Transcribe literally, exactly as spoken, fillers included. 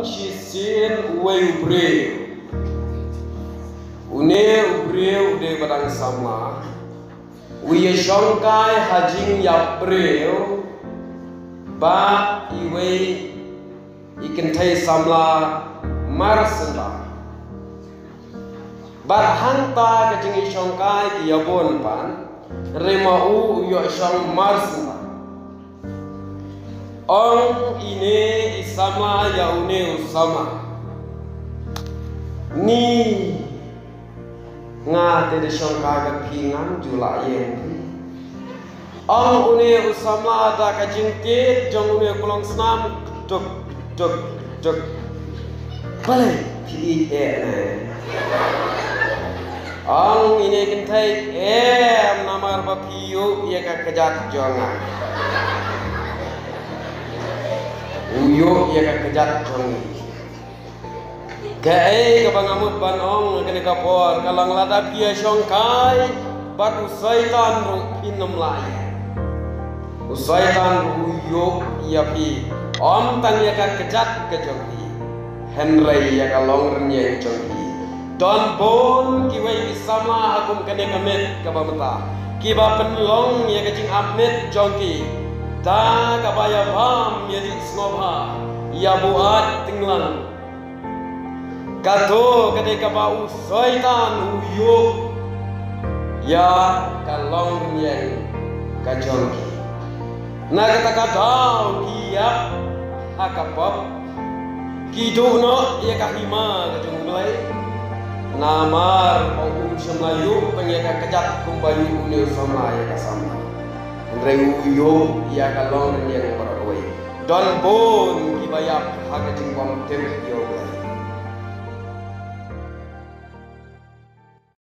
Shisien uwei u briew. Une u briew u dei ba dang samla. U ïashongkai ha jingïap briew bad iwei i kynthei samla mar senda. Bad hangta ka jingïashongkai ki ïabun pan, hynrei ma u u ïoh shong mar senda. Ong ine i samla ïa une u samla. Ni nga te da shongkai bad phi, ngam ju lah ïeng phi. Ong une u samla da ka jingtied jong une u klongsnam, duk duk duk. Balei phi ïeit eh ne? Ong ine i kynthei, em, namar ba phi ïoh ïa ka kjat jong nga. U ïoh ïa ka kjat jong ngi. Kaei kaba nga mut ban ong ha kane ka por, ka long lada phi ïashongkai bad u Soitan ruh phin ym lah ïa. U Soitan ruh u ïoh ïa phi, ym tang ïa ka kjat ka jong phi, hynrei ïa ka longrynïeng jong phi. Don bun kiwei ki samla ha kum kane ka miet kaba mynta, kiba pynlong ïa ka jingap miet jong ki da kaba ïabam ïadih sngewbha, ïabuaid tynglang. Kato ka dei kaba u Soitan u ïoh ïa ka longrynïeng ka jong ki. Na kata ka daw ki ïap ha ka pop, ki duh noh ïa ka hima ka jong U Blei. Namar ba um shym la ïoh tang ïa ka kjat kumba ïoh une u samla ïa ka samla, hynrei u ïoh ïa ka longrynïeng baroh kawei. Don bun kiba ïap ha ka jingbymtip ïa U Blei.